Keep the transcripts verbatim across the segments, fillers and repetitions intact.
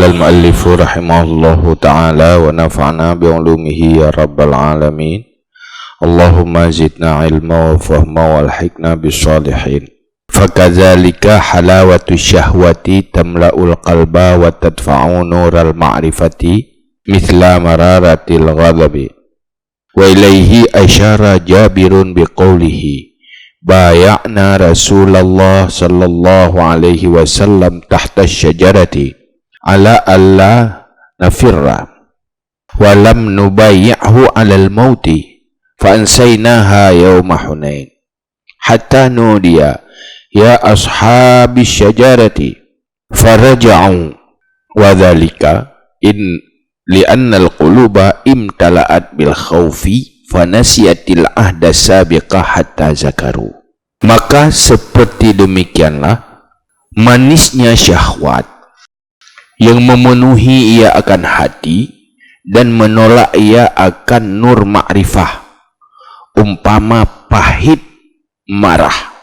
Al-muallifu rahimahullahu ta'ala wa nafa'na bi ulumihi ya rabbal alamin. Allahumma zidna ilma wa fahma wa alhiqna bis salihin. Fakadzalika halawatu syahwati tamla'ul qalba wa tadfa'u nural ma'rifati mithla mararatil ghadabi. Wa ilaihi asyara Jabirun biqaulihi, "Baya'na Rasulullah sallallahu alaihi wasallam tahta syajarati ala alla nafirra, wa lam nubayi'hu alal mauti, fa ansainaha yauma Hunain, hatta nudiya, ya ashabi syajarati, faraja'u, wa dzalika in li'annal quluba imtala'at bil khaufi fanasiyatil ahda sabiqa hatta zakaru." Maka seperti demikianlah manisnya syahwat yang memenuhi ia akan hati dan menolak ia akan nur makrifah, umpama pahit marah.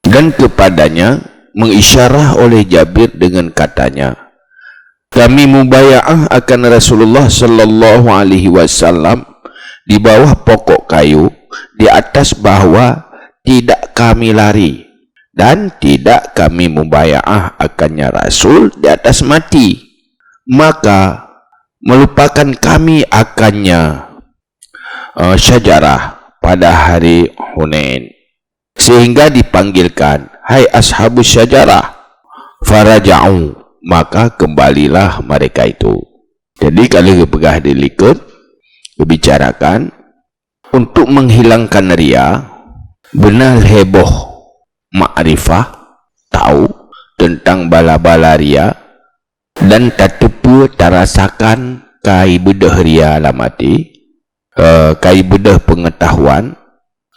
Dan kepadanya mengisyarah oleh Jabir dengan katanya, "Kami mubayaah akan Rasulullah sallallahu alaihi wasallam di bawah pokok kayu, di atas bahwa tidak kami lari, dan tidak kami mubayaah akannya Rasul di atas mati. Maka melupakan kami akannya, eh, syajarah pada hari Hunain, sehingga dipanggilkan, 'Hai ashabus syajarah!' Faraja'u, maka kembalilah mereka itu." Jadi, kalau geupeugah di likot, geubicarakan untuk menghilangkan ria, beuna lhée boh makrifah, tahu tentang bala-bala ria, dan tateupeue, tarasakan kai beudôh ria lam até, eh, kai beudôh peungeutahuan,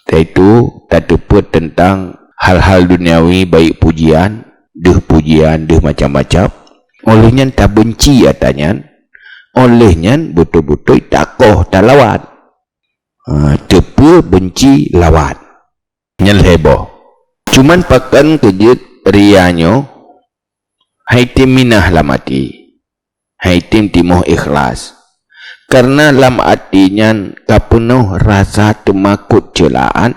yaitu tateupeue teuntang hal-hal duniawi, baik pujian, deuh pujian, deuh macam-macam. Óh lheueh nyan tabeunci ata nyan, óh lheueh nyan beutôi-beutôi takoh talawan. Ha, teupeue beunci lawan. Nyan lhée boh. Cuman pakon keu jeuet ria nyoe hai tem minah lam até, hai tem timoh ikhlas. Kareuna lam até nyan ka peunoh rasa teumakot ceulaan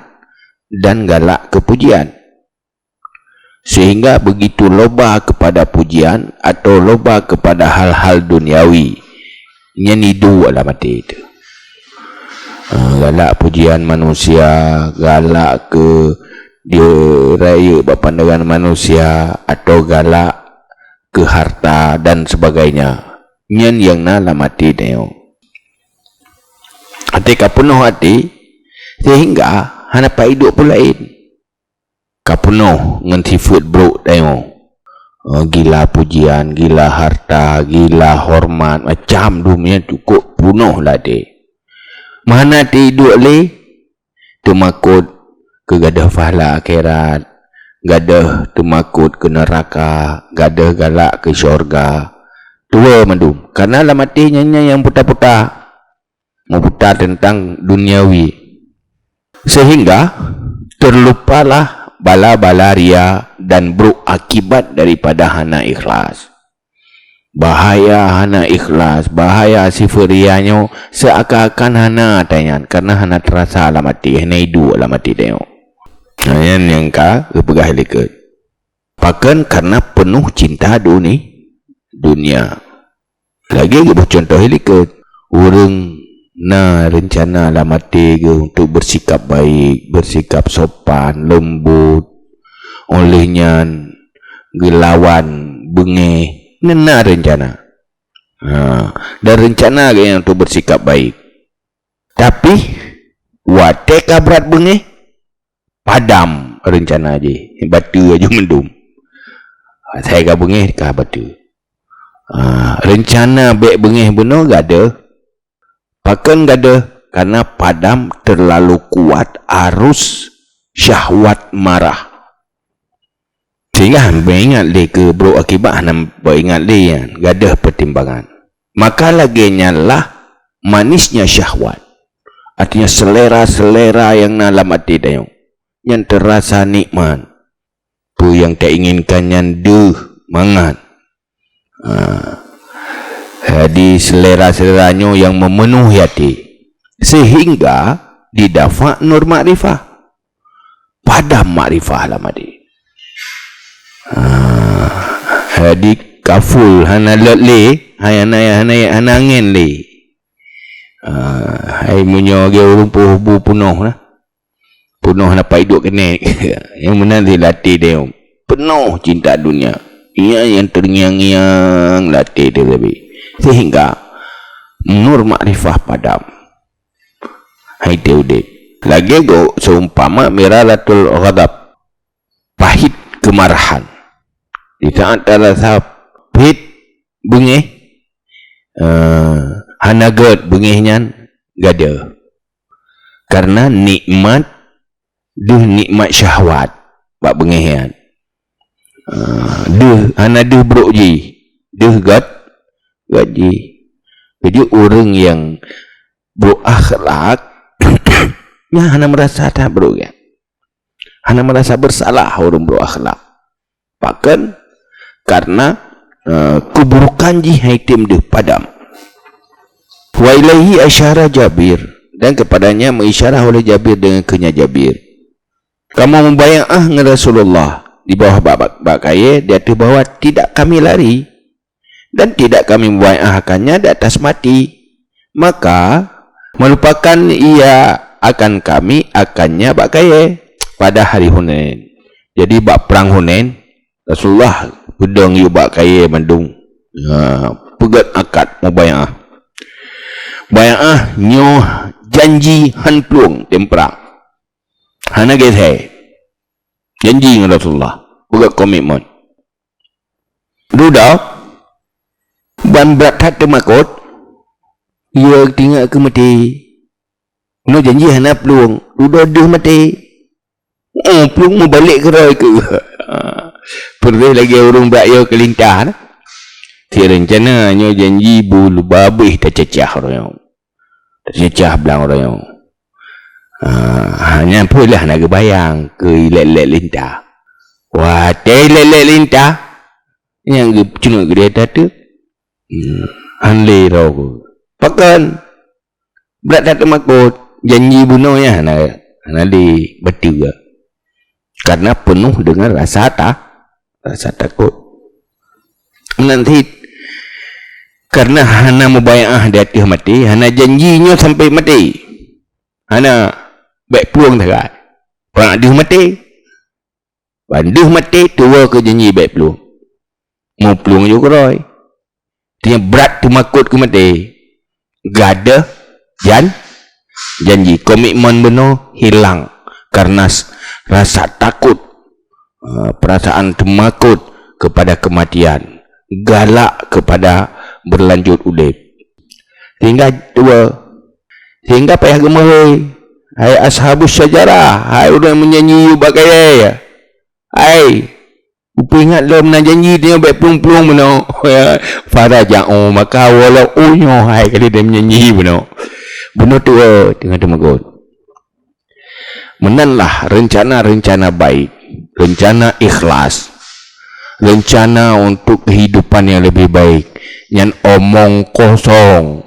dan galak keu pujian. Sehingga begitu loba kepada pujian atau loba kepada hal-hal duniawi, nyan iduek lam até teuh. Ah, galak pujian manusia, galak keu dirayeuk bak pandangan manusia, atau galak keu harta dan sebagainya. Nyan nyang na lam até tanyoe. Até ka peunoh até, sehingga hana pat iduek peue laén. Ka peunoh ngon sifeuet brok tanyoe. Eh, gila pujian, gila harta, gila hormat, macam dum nyan cukôp peunoh lam até. Meuhana teuiduek lé, teumakot keu gadôh pahala akhirat, gadôh teumakot keu neuraka, gadôh galak keu syeuruga. Tuwoe mandum, kareuna lam até nyan, nyan nyang puta-puta. Meuputa teuntang duniawi, sehingga teurlupalah bala-bala ria dan brok akibat daripada hana ikhlas. Bahaya hana ikhlas, bahaya sifeuet ria nyoe seuakan-akan hana tanyan, kareuna hana teurasa lam até, hana iduek lam até tanyoe. Nyan nyang ka geupeugah likot. Pakon? Kareuna peunoh cinta duni-, dunia. Lagée geuboh cuntoh likot, ureuëng na reuncana lam até geuh untuk beusikap baik, beusikap sopan, leumbot, óh lheueh nyan geulawan beungéh, na reuncana. Ha, dan reuncana geuh nyan untuk beusikap baik. Tapi, watée ka brat beungéh, padam reuncana jih, bateue laju mandum. Asai ka beungéh ka bateue. Ah, reuncana bék beungéh bunoe gadôh. Pakon gadôh? Kareuna padam teurlalu kuat arus syahwat marah. Sehingga han beuingat lé keu brok akibat, hana beuingat lé nyan, gadôh peutimbangan. Maka lagée nyan lah manisnya syahwat. Artinya selera-selera nyang na lam até tanyoe. Nyan teurasa nikmat. Peue nyang tainginkan nyan deuh mangat. Ha. Jadi selera-selera nyoe yang memenuhi hati, sehingga didafa nur makrifah. Padam makrifah lam hati. Ah, jadi kaful hana lot lé, hana, hana, hana angén lé. Ah, hai meunyoe lagèe ureueng peunoh bu peunoh lah. Peunoh na pai duek keuneuk. Nyang meunan di até deh. Peunoh cinta dunia. Ia yang terngiang-ngiang lam até deh tadi. Sehingga nur makrifah padam. Hai teu udép. Lagèe go seumpama miraratul ghadab. Pahit kemarahan. Di saat tarasa pahit beungéh, eh, hana gèt beungéh nyan gadoh. Karena nikmat deuh nikmat syahwat bak beungéh nyan. Ah, deuh, hana deuh brok jih, deuh gèt, gèt jih. Jadi ureueng nyang brok akhlak nyan hana meurasa that brok nyan. Hana meurasa bersalah ureueng brok akhlak. Pakon? Karena, eh, keburukan jih hai tem deuh padam. Wa ilaihi asyara Jabir, dan kepadanya meuisyarah oleh Jabir dengan keunya Jabir. Kamoe mubai'ah ngon Rasulullah di bawah bak, bak, bak kayèe di ateueh bahwa tidak kami lari dan tidak kami mubai'ah akannya di atas mati. Maka melupakan ia akan kami akannya bak kayèe pada hari Hunain. Jadi bak prang Hunain, Rasulullah peudong yue bak kayèe mandum. Ha, peugèt akad mubai'ah. Bai'ah nyoe janji han plueng tem prang. Hana geusé. Janji ngon Rasulullah. Peugèt komitmen. Dudoe, ban brat that teumakot, yue tinggai keu maté. Nyoe janji hana plueng, dudoe deuh maté. Oh, plueng mubalek keudroe keuh. Peureulèe lagèe ureueng brat yue keu lintah na. Cit reuncana nyoe janji bu leubeh tacacah uroe nyoe. Tacacah blang uroe nyoe. Ah, nyan peue lah na geubayang keu ilèk-lèk lintah. Watèe ilèk-lèk lintah, nyang geucunut geude tateuk. Hmm, han lé droe keuh. Pakon? Brat that teumakot, janji bunoe nyan hana, hana lé bateue. Karena penuh dengan rasa ta-, rasa takot. Meunan cit, karena hana mubai'ah di ateueh maté, hana janji nyoe sampai maté. Hana bèk plueng sagai. Prang deuh maté. Ban deuh maté tuwoe keu janji bèk plueng. Muplueng ju keudroe. Teuma brat teumakot keu maté. Gadoh jan-, janji, komitmen bunoe hilang karena s-, rasa takut, eh, perasaan teumakot kepada kematian, galak kepada berlanjut udép. Sehingga tuwoe, sehingga payah geumeuhôi, hai ashabus syajarah, hai ureueng meujanji yue bak kayèe, hai Kupeuingat lom na janji tanyoe bèk plueng-plueng bunoe. Faraja'u, maka awai lom, oh, nyoe hai ka lheueh meujanji bunoe. Bunoe tuwoe teungoh teumakot. Meunanlah rencana-rencana baik, rencana ikhlas, rencana untuk kehidupan yang lebih baik, nyan omong kosong.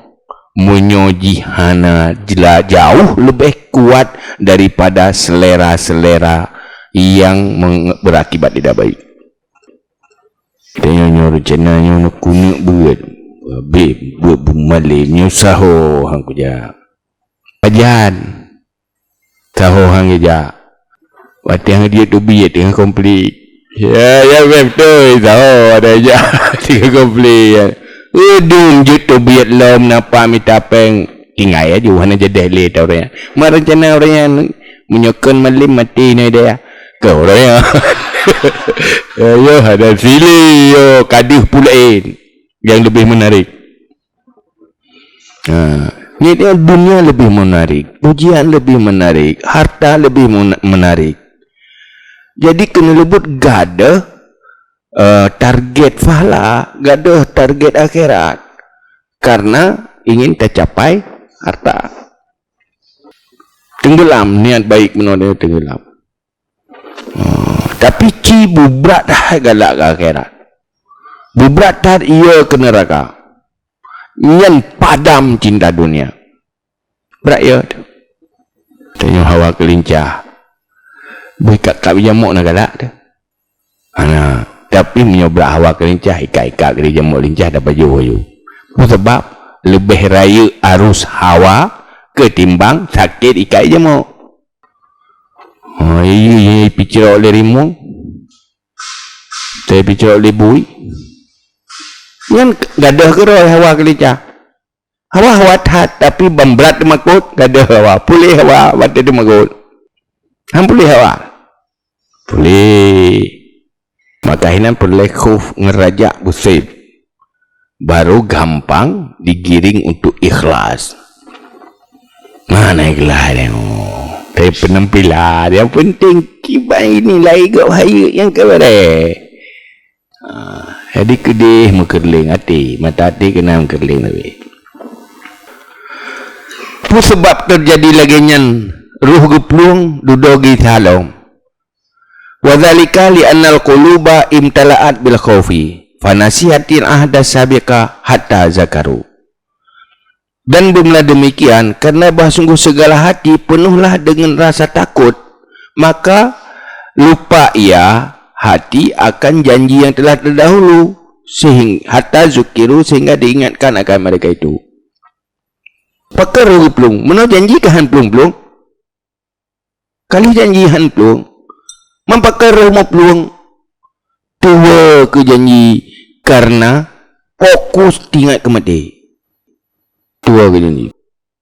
Meunyoe jih hana jela-, jauh leubeh kuat daripada selera-selera nyang meng-, berakibat tidak baik. Tanyoe nyoe reuncana nyoe neukeuneuk beuet. Habéh beuet beumalém nyoe saho han kujak. Pajan. Saho han geujak. Watèe han jeuet teubiet teungoh konflik. Ya, ya, beutôi. Saho ada jak teungoh konflik. Udum jeuet teubiet lom napa mita péng. Tinggai aju hana jadeh lé tau ureueng nyan. Ma rencana ureueng nyan meunyoe kon malém maté nyoe deh. Keu ureueng nyan. Ya, ya, ada silih, ya, ka deuh pulén yang lebih menarik. Ha, nyoe dia dunia lebih menarik, ujian lebih menarik, harta lebih mena-, menarik. Jadi keuneuleubeut gadoh, eh, target pahala, gadoh target akhirat. Karena ingin tercapai harta. Tenggelam niat baik bunoe teungoh tenggelam. Oh, tapi ci bubrat that galak keu akhirat. Bubrat that ie keu neuraka. Nyan padam cinta dunia. Brat ya tu. Tanyoe hawa keulincah. Beuh ikat-ikat jamok na galak tu. Hana. Tapi meunyoe brat hawa keulincah, ikat-ikat keu jamok lincah dan pajoh-pajoh. Peue sabab? Leubeh rayeuk arus hawa ketimbang sakét ikat jamok. Ha, iya, iya, picrok lé rimueng. Saya picrok lé bui. Nyan gadoh keudroe hawa keulincah. Hawa, hawa that, tapi ban brat teumakot, gadoh hawa. Puléh hawa, watèe teumakot. Han puléh hawa. Puléh. Maka hinan peureulèe khuf ngon rajak busép. Baru gampang digiring untuk ikhlas. Mana ikhlas dia? Oh, dari penampilan. Yang penting kiban ini lahé gob hayeu nyang keu bareh. Ha, jadi keudeh meukeureuléng até, mata até keunan meukeureuléng leubeh. Peue sabab teujadi lagèe nyan, roh geuplueng, dudoe geuisa lom? Wa dzalika li annal quluba imtala'at bil khaufi, fa nasiyatil ahda sabiqa hatta zakaru. Dan beumula demikian, karena bah sungguh segala hati penuhlah dengan rasa takut, maka lupa ia hati akan janji yang telah terdahulu, sehing-, hatta zukiru, sehingga diingatkan akan mereka itu. Pakon roh geuplueng, meunoe janji ka han plueng-plueng. Ka lheueh janji han plueng, man pakon roh meuplueng? Tuwoe keu janji, kareuna fokus teuingat keu maté. Tuwoe keu janji,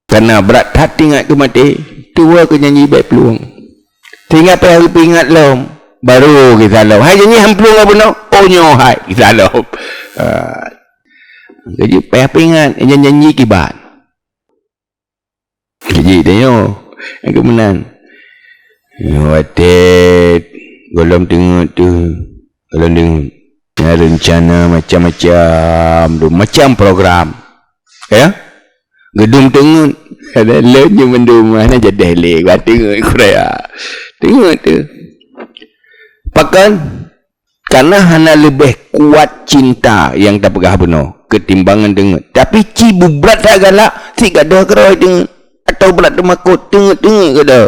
kareuna brat that teuingat keu maté, tuwoe keu janji bèk plueng. Sehingga payah geupeuingat lom, baru geusalom. Hai janji han plueng ka bunoe? Oh, nyoe hai geusalom. Ah. Jadi payah peuingat, janji kiban. Jadi tanyoe, nyang keu meunan. Nyoe watèe gohlom teungeut teuh, gohlom teungeut. Na reuncana macam-macam, dum macam program. Ya? Geudum teungeut, ada lôn nyoe mandum, hana jadeh lé, bah teungeut kuraya. Teungeut teuh. Pakon? Kareuna hana leubeh kuat cinta nyang tapeugah bunoe ketimbang ngon teungeut. Tapi ci brat that galak, sit gadoh keudroe teungeut, atawa brat teumakot, teungeut-teungeut gadoh.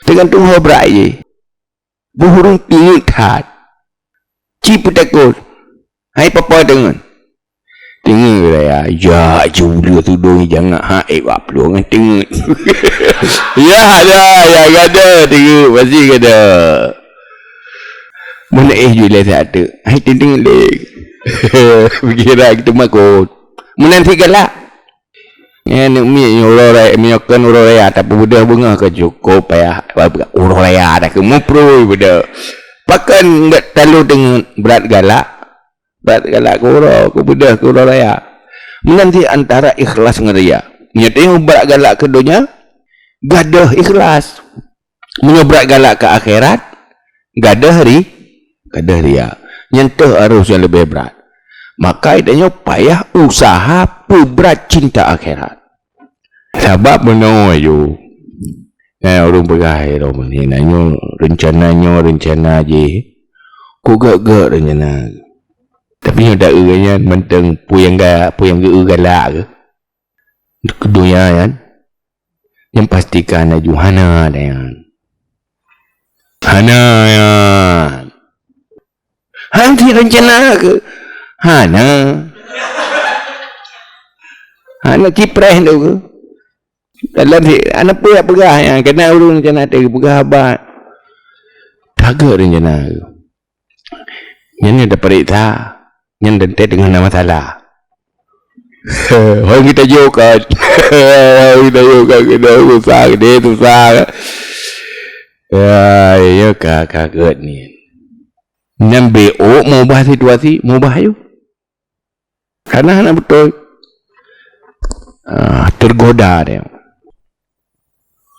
Teugantung ho brat jih. Boh ureueng teungeut that. Ci peutakot. Hai papa teungeut. Teungeut raya, jak ju buleue tudong jangak ha ék bak plueng teungeut. Ya, ada, ya, gada, teungeut, pasti gada. Meunan éh ju lé saat tu. Hai teungeut lé. Pikiran kita makot. Meunan sit galak. Ya, aneuk miet nyoe uroe raya, meunyoe kon uroe raya, tapi beudôh beungoh ka cukôp payah. Uroe raya dah keu muprui beudôh. Pakon ndak talo teungeut brat galak. Brat galak keu uroe, keu beudôh, keu uroe raya. Meunan sit antara ikhlas ngon riya. Meunyoe tanyoe brat galak keu donya, gadoh ikhlas. Meunyoe brat galak keu akhirat, gadoh ri-, gadoh riya. Nyan teuh arus nyang leubeh brat. Maka tanyoe payah useuha peubrat cinta akhirat. Sabab meunoe ju, na ureueng peugah, "Eh, Roh, meunan nyoe reuncana, nyoe reuncana jih, kok gèt-gèt reuncana." Tapi nyoe taeu nyan mantong peue nyang ga-, peue nyang geu-eu galak keu, keu donya nyan, nyan pastikan laju hana nyan. Hana nyan. Han sit reuncana keu? Hana. Hana cipreh tu keu? Dalam sit, hana peue jak peugah nyan, keunan ureueng reuncana teuh peugah haba. Tagèt reuncana keu? Nyan nyang tapareksa, nyan teuntèe teungoh na masalah. Hai kita jok kan. Hai kita jok kan, keunan susah, keunan susah. Ya, ya, ka, ka gèt nyan. Nyan B O mengubah situasi, mengubah ayeueng. Karena hana beutôi. Ah, tergoda dia.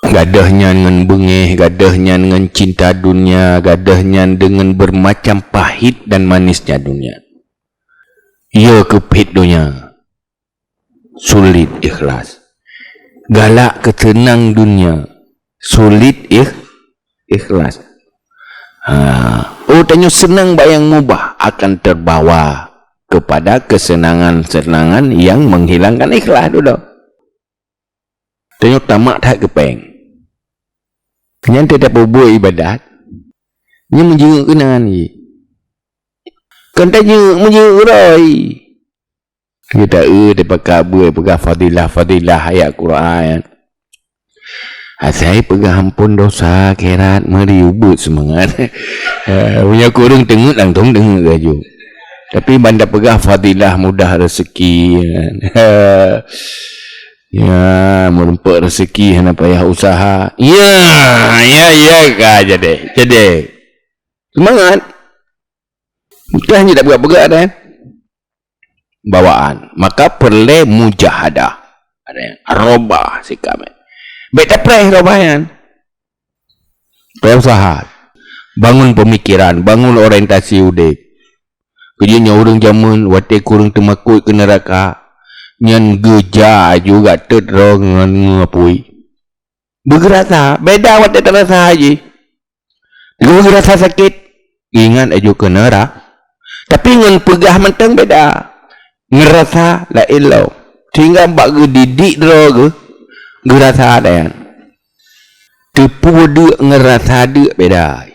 Gadoh nyan ngon beungéh, gadoh nyan ngon cinta dunia, gadoh nyan deungon bermacam pahit dan manisnya dunia. Yo keu phet donya. Sulit ikhlas. Galak keu seunang dunia, sulit ikh-, ikhlas. Ha, oh, tanyoe seunang bak nyang mubah akan terbawa kepada kesenangan-senangan yang menghilangkan ikhlas dulu. Tanyoe tamak that keu péng. Nyan teuh tapeubuet ibadat, nyan meujeuet keunan jih. Kon tanyoe meujeuet uroe. Kita eu dipaka beuet peugah fadilah-fadilah ayat Quran. Asai peugah ampôn dosa, akhirat, meuri ubeuet seumangat. Eh, meunyoe kureueng teungeut, langsong teungeut laju. Tapi banda peugah fadilah mudah rezeki. Ya, meureumpok rezeki hana payah usaha. Ya, ya, ya ka jadi. Jadi. Seumangat. Mudahnya tak peugah-peugah dah. Bawaan. Maka peureulée mujahadah. Ada yang robah sikap. Bék tapreh robah nyan. Payah usaha. Bangun pemikiran, bangun orientasi udeb. Keu jih nyoe ureuëng jameun watée kureueng teumakot keu neuraka, nyan geuja juga teut droe ngon ngeupui. Beugeurasa, beda watée teurasa jih. Lheueh geurasa sakét, ingat aju keu neura-, tapi ngon peugah mantong beda. Ngeurasa laén lom. Sehingga bak geudidik droe geuh, geurasa dan teupeu deuk ngeurasa deuk beda.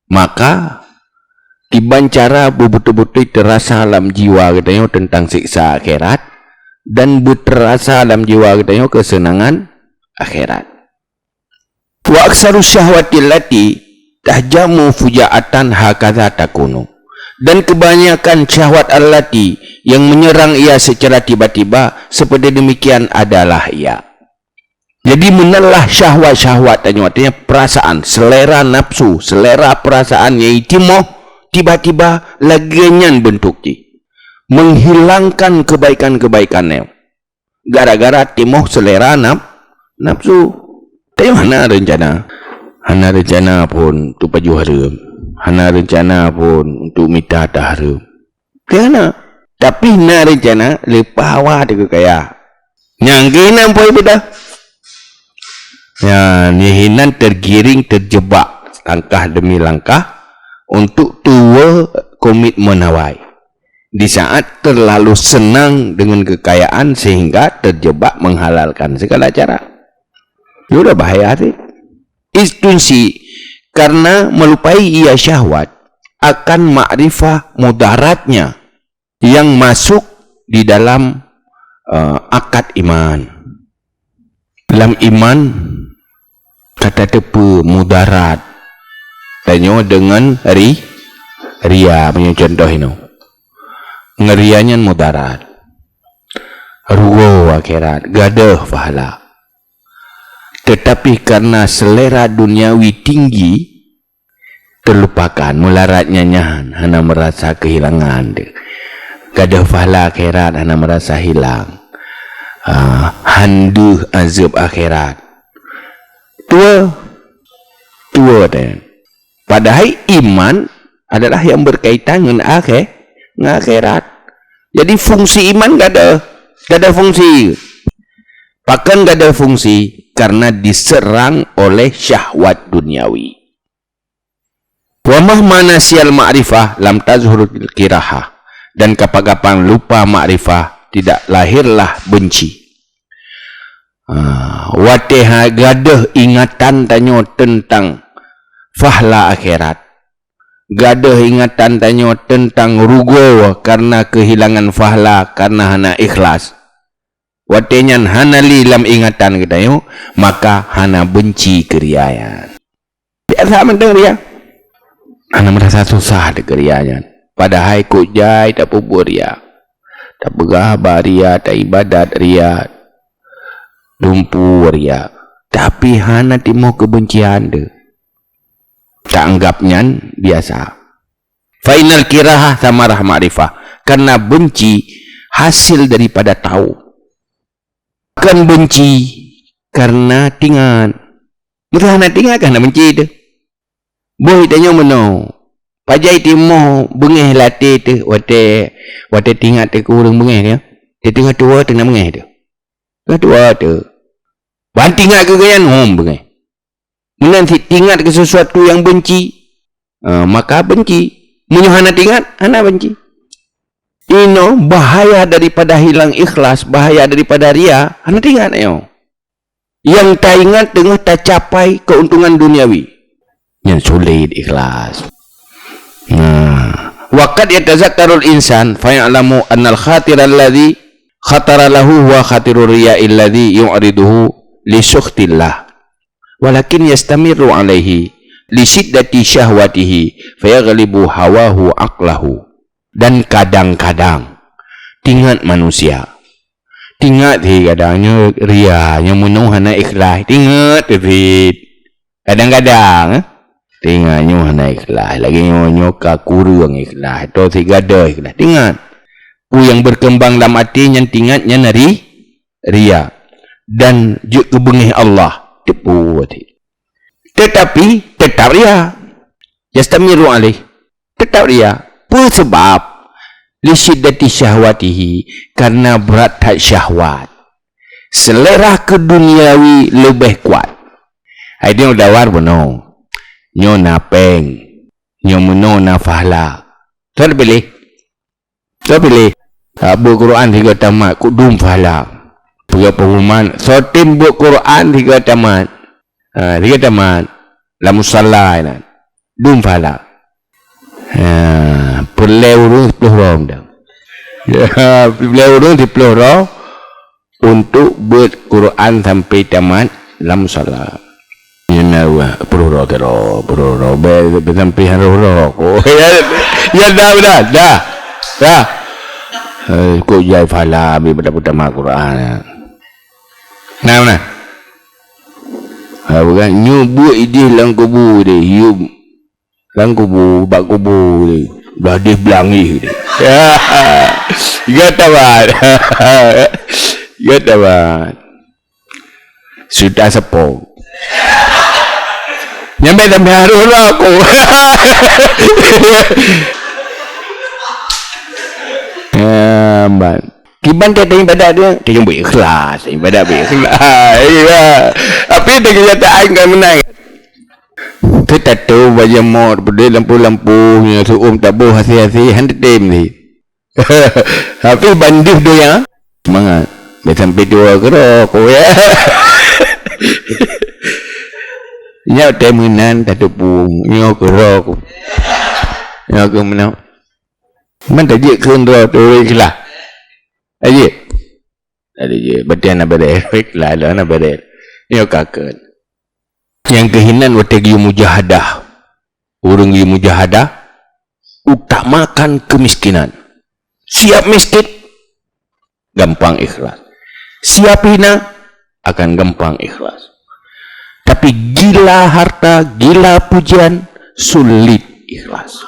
Maka, kiban cara beubeutôi-beutôi teurasa lam jiwa geutanyoe teuntang siksa akhirat dan beuteurasa lam jiwa geutanyoe keuseunangan akhirat. Wa aktsaru syahwati allati tahjamu fujaatan hakaza takunu. Dan kebanyakan syahwat allati yang menyerang ia secara tiba-tiba, seperti demikian adalah ia. Jadi, meunalah syahwat-syahwat tanyoe, artinya perasaan, selera nafsu, selera perasaan nyang jitimoh, tiba-tiba lagée nyan bentuk jih. Menghilangkan kebaikan-kebaikan nyoe. Gara-gara timoh selera naf-, nafsu. Tanyoe hana rencana. Hana rencana pun untuk pajoh hareuem. Hana rencana pun untuk mita harta hareuem. Keu hana. Tapi na rencana leupah awai teuh keu kaya. Nyang keunan poh ibadah. Ya, nyan hinan tergiring, terjebak langkah demi langkah untuk tuwoe komitmen awai. Di saat terlalu senang dengan kekayaan sehingga terjebak menghalalkan segala cara. Itu udah bahaya sih. Istunsi, karena melupai ia syahwat akan makrifah mudaratnya yang masuk di dalam, eh, akad iman. Lam iman, ka tateupeue mudarat tanyoe deungon ri-, ria, meunyoe contoh inoe. Ngon ria nyan mudarat. Rugoe akhirat, gadôh pahala. Tetapi karena selera duniawi tinggi, terlupakan, mularat nyan, nyan hana merasa kehilangan deh. Gadôh pahala akhirat hana merasa hilang. Ah, han deuh azab akhirat. Tuwoe, tuwoe deh. Padahai iman adalah yang berkaitan ngon akhé-, ngon akhirat. Jadi fungsi iman gadôh, gadôh fungsi. Pakon gadôh fungsi? Karena diserang oleh syahwat duniawi. Wa mahma nasiyal ma'rifah lam tazhurul kirahah. Dan kapan-kapan lupa makrifah, tidak lahirlah benci. Ah, watée ha-, gadôh ingatan tanyoe teuntang pahala akhirat. Gadôh ingatan tanyoe teuntang rugoe karena kehilangan pahala karena hana ikhlas. Watée nyan hana lé lam ingatan geutanyoe, maka hana benci keu ria nyan. Biasa mantong ria. Hana merasa susah deh keu ria nyan. Padahai kok jai tapeubuet ria. Tapeugah haba ria, taibadat ria, dumpu ria. Tapi hana timoh keubencian deh. Taanggap nyan biasa. Fa innal kirahah samarah ma'rifah. Karena benci hasil daripada tahu. Kon benci karena tingat. Meunyoe hana tingat kan hana benci teuh. Boh tanyoe meunoe. Pajan timoh beungéh lam até teuh watée, watée tingat teuh keu ureuëng beungéh nyan. Teuh teungoh tuwoe teuh na beungéh teuh. Teungoh tuwoe teuh. Ban tingat keu geuh nyan hom beungéh. Meunan cit tingat keu sesuatu nyang benci, eh, maka benci. Meunyoe hana tingat, hana benci. Inoe bahaya daripada hilang ikhlas, bahaya daripada ria, hana teuingat nyoe. Nyang taingat teungoh tacapai keuntungan duniawi. Nyan sulet ikhlas. Nah, wa qad yatazakkarul insan fa ya'lamu annal khatiralladzi khatara lahu huwa khatirur riya'illadzi yu'riduhu li sukhtillah. Walakin yastamirru alaihi li syiddati syahwatihi fa yaghlibu hawahu aqlahu. Dan kadang-kadang, tingat manusia. Tingat sih kadang nyoe ria, nyoe meunoe hana ikhlas. Tingat sih. Kadang-kadang, eh, tingat nyoe hana ikhlas. Lagèe nyoe, nyoe ka kureueng ikhlas. Atau sigadoh ikhlas. Tingat. Peue nyang berkembang lam até nyan tingat nyan ri-, ria. Dan jeuet keu beungéh Allah. Teupeue até. Tetapi, tetap ria. Yastamiru alaih. Tetap ria. Peue seubab? Li syiddati syahwatihi, karena brat that syahwat. Selera keuduniawi leubeh kuat. Hai nyoe dawar bunoe. Nyoe na péng. Nyoe meunoe na pahala. Soe piléh? Soe piléh? Ha, beuet Quran sigoe tamat, kudum pahala. Peugah pengumuman, soe tem beuet Quran sigoe tamat. Ha, sigoe tamat. Lam musala inan. Dum pahala. Ha, peureulèe ureueng siploh droe mantong. Ya, peureulèe ureueng siploh droe untuk beuet Quran sampai tamat lam musala. Nyan na dua ploh droe keudroe, ploh droe, bèk, bèk sampai harôh droe. Oh, ya, ya, dah, dah, dah. Dah. Eh, kok jai pahala ambil pada utama Quran. Nah, nah. Ha, bukan? Nyoe beuet idéh lam kubu deh. Yum. Lam kubu, bak kubu deh. Blah deh beulangéh deh. Ya. Gata ban. Gata ban. Sudah sepo. Nyampe sampai harôh lah aku. Ya, ban. Kiban teuh ibadat dia, teuh beuikhlas, ibadat beuikhlas. Iya. Tapi teuh kenyataan kan menang. Teuh tato bajèe mot, peudeh lampu-lampu, nyoe su'um taboh hase-hase, han teutem sih. Tapi bandeuh donya, semangat. Dah sampai dua keudroe, ko ya. Nyoe teuh meunan tateupeue, nyoe keudroe ko. Nyoe keuh meunan. Man tajeuet kheun droe teuh ureueng ikhlas. Tajeuet. Tajeuet. Berarti hana beres. Ikhlas hana beres. Nyoe ka kheun. Nyang keuh inan watèe geuyue mujahadah. Ureueng geuyue mujahadah, utamakan kemiskinan. Siap miskin, gampang ikhlas. Siap hina, akan gampang ikhlas. Tapi gila harta, gila pujian, sulit ikhlas.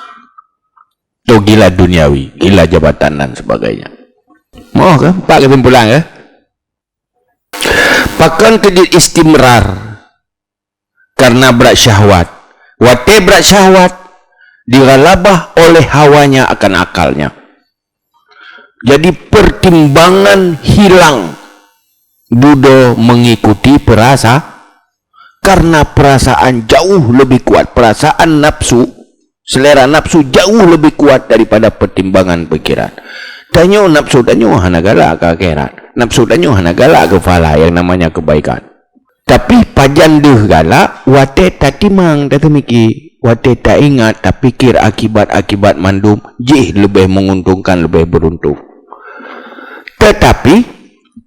Atau gila duniawi, gila jabatan dan sebagainya. Moh kan? Empat kesimpulan kan? Pakon keu jeuet istimrar? Karena brat syahwat. Watèe brat syahwat dighalabah oleh hawanya akan akalnya. Jadi pertimbangan hilang dudoe mengikuti perasa-, karena perasaan jauh lebih kuat, perasaan nafsu, selera nafsu jauh lebih kuat daripada pertimbangan pikiran. Tanyoe nafsu tanyoe hana galak keu akhirat. Nafsu tanyoe hana galak keu pahala yang namanya kebaikan. Tapi pajan deuh galak, watèe tatimang, tateumiki, watèe taingat, tapikir akibat-akibat mandum, jih leubeh menguntungkan, leubeh beruntung. Tetapi,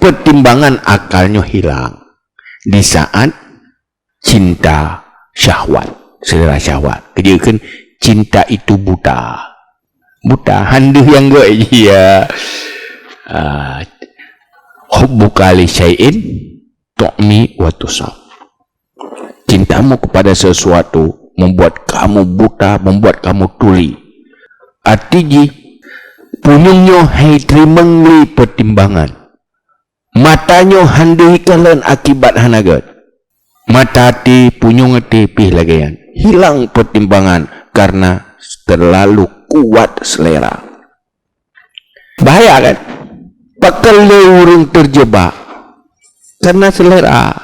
pertimbangan akal nyoe hilang di saat cinta syahwat, selera syahwat. Keu jeuet kheun cinta itu buta. Buta, han deuh nyang gèt, ya. Ah, hubbuka li syai'in tu'mi wa tusam. Cintamu kepada sesuatu membuat kamu buta, membuat kamu tuli. Arti jih, punyueng nyoe hai teurimong lé pertimbangan. Mata nyoe han deuh ikalon akibat hana gèt. Mata até, punyueng até pih lagèe nyan. Hilang pertimbangan karena terlalu kuat selera. Bahaya kan? Pakon lé ureueng terjebak karena selera.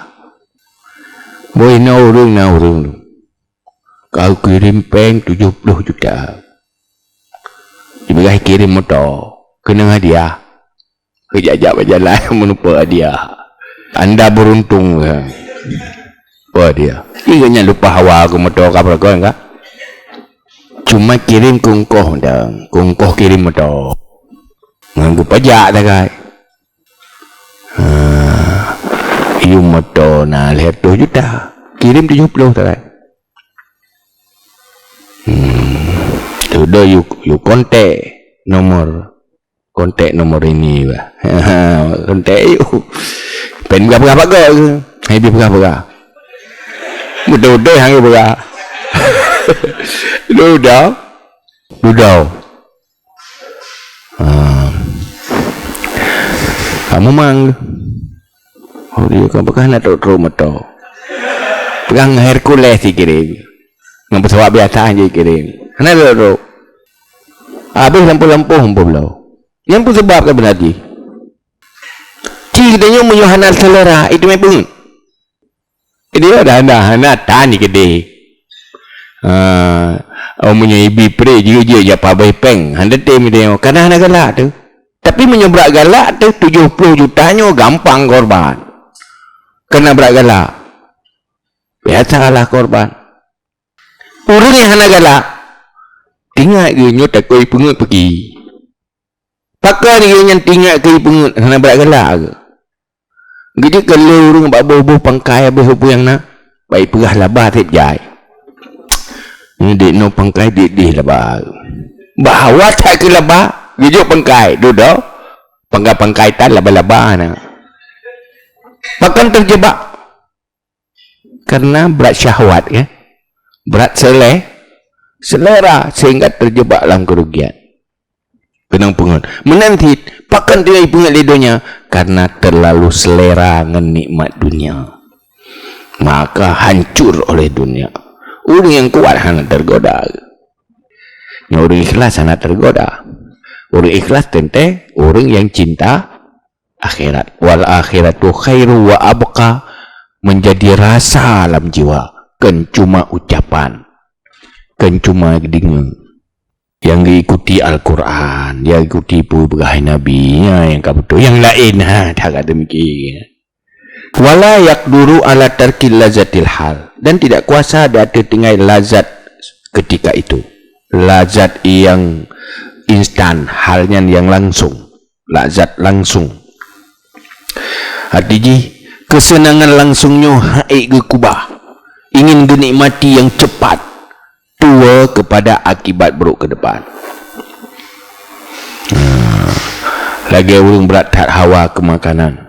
Boh inoe ureueng na ureueng tu. Kau kirim péng tujoh ploh juta. Dipeugah kirim moto. Keunong hadiah. Geujak-jak bak jalan meunumpeuk hadiah. Anda beruntung, ya. Apa dia? Ingat nyan lupa hawa keu moto ka peureugon ka? Cuma kirim keu ongkoh dang, keu ongkoh kirim moto. Ngon geupajak sagai. Ha, yue moto na lhèe reutôh juta, kirim tujoh ploh sagai. Hmm, tu do yue, yue kontak nomor, kontak nomor ini bah. Kontak yue. Pen peugah-peugah bak goe. Hai bi peugah-peugah. Beutôi-beutôi hang peugah. Dudoe. Dudoe. Ha. Kamu mang. Oh, dia kan peugah na trok-trok moto. Peugah ngon Hercules dikirim. Ngon pesawat biasa je kirim. Hana trok-trok. Habis lampu-lampu hempung bloe. Nyang peusabab ka beuna jih. Ci geutanyoe meunyoe hana selera, itu mé beungeut. Jadi, dah, dah, hana tan keudeh. Ah, oh, meunyoe ibi pré jeuet-jeuet jak pabeh péng, hana tem dia. Kadang hana galak tu. Tapi meunyoe brat galak tu, tujoh ploh juta nyoe gampang korban. Kena brat galak. Biasalah korban. Ureuëng nyang hana galak, ingat geuh nyoe takoi peungeut peuki. Pakon geuh nyan ingat keu peungeut hana brat galak geuh. Geujeuet keu lé ureuëng bak boh-boh pangkai habéh peue nyang na, bai peugah laba seb jai. Nyoe dek noe pangkai dek deh laba. Bak hawa that keu laba, geujok pangkai, dudoe. Pangkai-pangkai tan laba-laba na. Pakon teujeubak? Karena brat syahwat, ya. Brat seleh, selera sehingga terjebak dalam kerugian. Keunong peungeut. Meunan cit, pakon tinggai peungeut lé donya? Karena terlalu selera ngon nikmat dunia. Maka hancur oleh dunia. Ureuëng nyang kuat hana tergoda. Nyang ureuëng ikhlas hana tergoda. Ureuëng ikhlas teuntée ureuëng nyang cinta akhirat. Wal akhiratu khairu wa abqa, menjadi rasa lam jiwa. Kon cuma ucapan. Kon cuma deungoe. Nyang diikuti Al-Quran, nyang ikuti peue peugah Nabi, nya nyang ka beutôi. Nyang laén, ha, that ka teumiki. Wala yaqduru ala tarki lazatil hal, dan tidak kuasa di ateueh tinggai lazat ketika itu. Lazat nyang instan, hal nyan nyang langsung. Lazat langsung. Arti jih, kesenangan langsung nyoe hana geukubah. Ingin geunikmati nyang cepat, tuwoe kepada akibat buruk ke depan. Nah, lagée ureuëng brat that hawa keu makanan,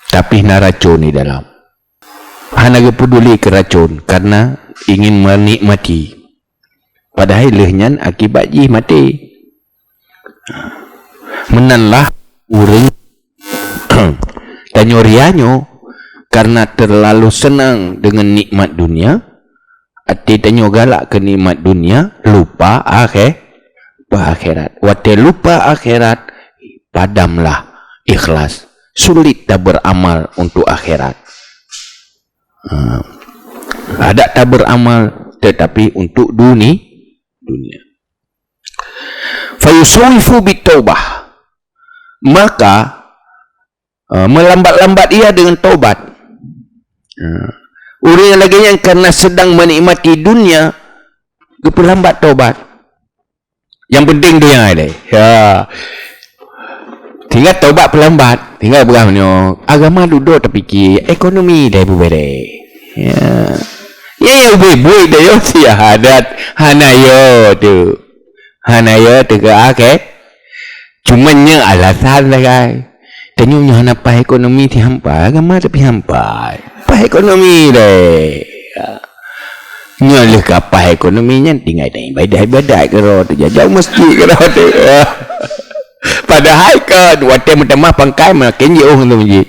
tapi na racon di dalam. Hana geupeuduli keu racon karena ingin menikmati. Padahai lheueh nyan akibat jih maté. Meunanlah ureuëng tanyoe ria nyoe karena terlalu senang dengan nikmat dunia, até tanyoe galak keu nikmat dunia, lupa akhé-, lupa akhirat. Watée lupa akhirat, padamlah ikhlas. Sulit taberamal untuk akhirat. Ha. Adak taberamal tetapi untuk duni-, dunia. Fayusawwifu bitaubah. Maka, eh, melambat-lambat ia dengan taubat. Ha. Ureuëng nyang lagée nyan karena sedang menikmati dunia, geupeulambat taubat. Nyang penting donya ilée. Ya. Tinggai taubat peulambat. Tinggai peugah meunyoe agama dudoe tapike, ekonomi dai bubere. Ya. Ya, ya, buet-buet dai yo syahadat. Hana yo tu. Hana yo tu ke akhé. Cuma nyoe alasan sagai. Tanyoe nyoe hana paih ekonomi sihampa, agama tapi hampa. Paih ekonomi deh. Nyoe lheueh ka paih ekonomi nyan tinggai-tinggai ibadat-ibadat keudroe teuh, jak-jak u masjid keudroe teuh. Padahai kon watée meutamah pangkai makin jiôh ngon masjid.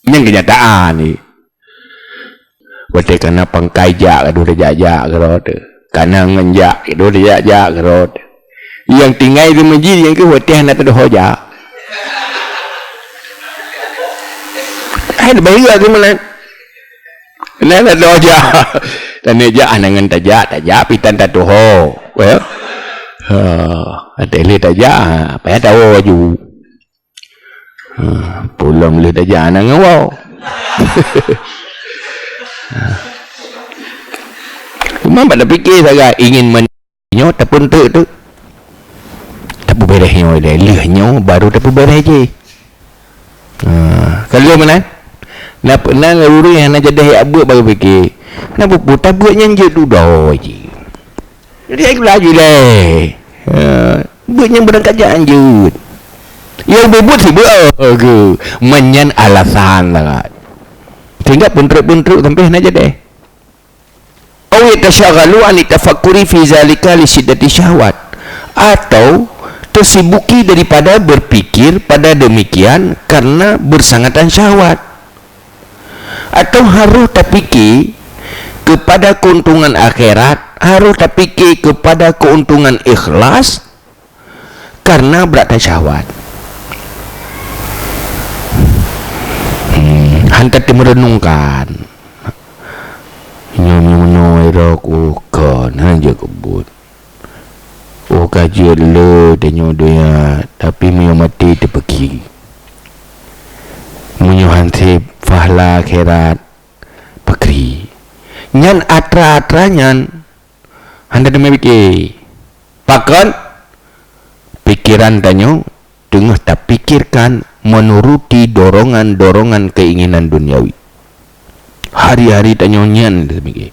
Nyan keunyataan jih. Watée kana pangkai jak ka dua jak-jak keudroe teuh. Kana ngon jak ka dua jak-jak keudroe teuh. Nyang tinggai di masjid nyang keuh watée hana teudoho jak. Hai leubeh geuh meunan. Nah, nah, doh jak. Dan jak hana ngon tajak, tajak pitan tatuho. Ya. Ha. Até lheueh tajak, ha, payah tawoe laju. Ha, peulom lheueh tajak hana ngon woe. Cuma bak tapike sagai ingin men-, nyoe tapeunteuk tu. Tapeubeuréh nyoe ilèe, lheueh nyoe baru tapeubeuréh jih. Ha, ka lheueh meunan. Na, na ureueng nyang hana jadeh jak beuet baru pike. Na peue-peue tabeuet nyan jeuet dudoe jih. Jadi, ai laju lé. Ha, beuet nyang beurangkat jak jeuet. Nyang beubuet sibeuet, oh, geu. Meunyan alasan sangat. Sehingga peunteuk-peunteuk sampai hana jadeh. Au yatasyaghalu an tafakkuri fi zalika li syiddati syahwat. Atau tersibuki daripada berpikir pada demikian karena bersangatan syahwat. Atau harus tapike kepada keuntungan akhirat, harus tapike kepada keuntungan ikhlas karena brat syahwat. Hmm, han ka teumeureunungkan. Nyoe meunoe rok, oh, kon, han jeuet keu buet. Oh, ka jeuet le tanyoe donya, tapi meunyoe maté teupeuki. Meunyoe han sép pahala akhirat, peukri. Nyan atra-atra nyan hana teumé pike. Pakon? Pikeran tanyoe teungoh tapikirkan meunuruti dorongan-dorongan keinginan duniawi. Hari-hari tanyoe nyan teumike.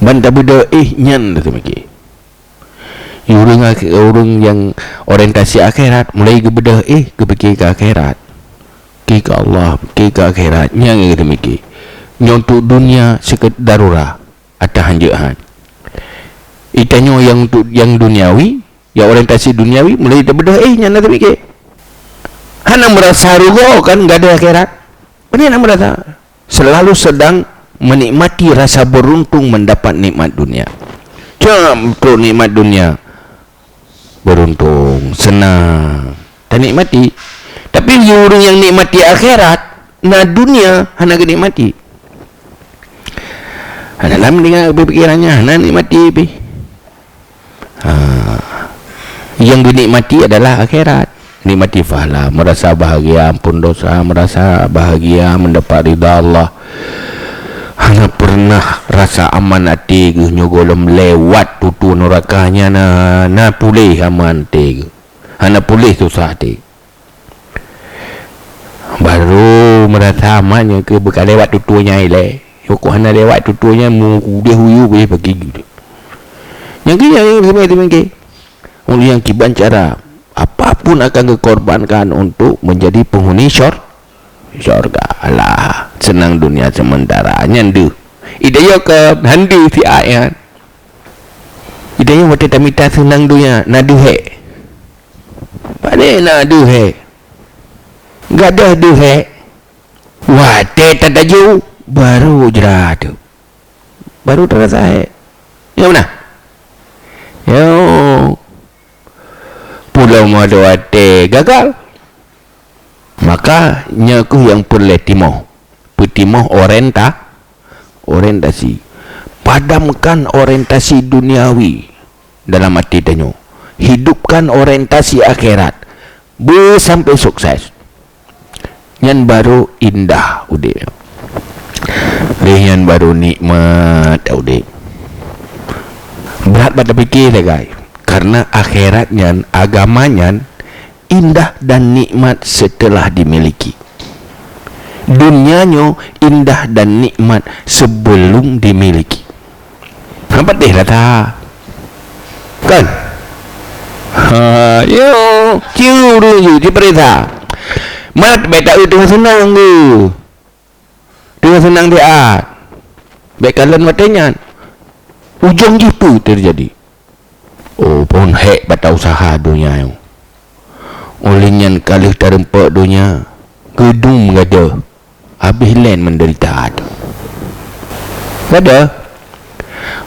Ban tabeudôh éh nyan teumike. Ureueng akhe-, ureueng nyang orientasi akhirat, mulai geubeudôh éh geupike keu akhirat. Pike keu Allah, pike keu akhirat, nyan teumike. Nyoe untuk dunia sekedar darurat. Atawa hanjeuet han. Geutanyoe nyang tu-, nyang duniawi, nyang orientasi duniawi, mulai tabeudôh, eh, nyan na teupike. Hana meurasa rugoe kan gadôh akhirat. Pane na meurasa. Selalu sedang menikmati rasa beruntung mendapat nikmat dunia. Cok trok nikmat dunia. Beruntung, senang, tanikmati. Tapi ureueng nyang nikmati akhirat, na dunia hana geunikmati. Hana lam dengan pikirannya, hana nikmati pih. Ha. Yang dinikmati adalah akhirat. Nikmati pahala, merasa bahagia ampun dosa, merasa bahagia mendapat ridha Allah. Hana pernah rasa aman até geuh nyoe gohlom lewat tutoe nuraka nyan na, na puléh aman até geuh. Hana puléh susah até. Baru meurasa aman nyang keu beukalewat tutoe nyan ilée. Nyang keu hana lewat tutoe nyan mudeh uyueb bagi geuh. Nyang keu nyang teumike. Ulih nyang kiban cara, apapun akan geukorbankan untuk menjadi penghuni syur-, syurga. Alah, senang dunia sementara. Nyan deuh. Idayah ke handu si ayat. Idayah watée tamita senang dunia, na deuh hek. Pane na deuh hek. Gadôh deuh hek. Watée tataju, baru jrat tu. Baru terasa hek. Ya beuna? Yo. Pulo meudoa teuh gagal. Maka nyoe kheueh nyang peureulée timoh. Peutimoh orienta-, orientasi. Padamkan orientasi duniawi dalam até tanyoe. Hidupkan orientasi akhirat. Beusampai sukses. Nyan baru indah udeb. Lheueh nyan baru nikmat udeb. Brat bak tapike sagai. Karena akhirat nyan, agama nyan indah dan nikmat setelah dimiliki. Dunia nyoe indah dan nikmat sebelum dimiliki. Hana patéh rasa. Kan? Ha, yo, ciu dulu, ciu peuriksa. Mat beta eu teungoh seunang tu. Teungoh seunang siat. Bék kalon watée nyan. Ujong jih peue teujadi? Oh, phon hék bak ta useuha donya nyoe. Óh lheueh nyan ka lheueh tareumpok donya, geudum gadôh, habéh lén meudeurita. Gadôh,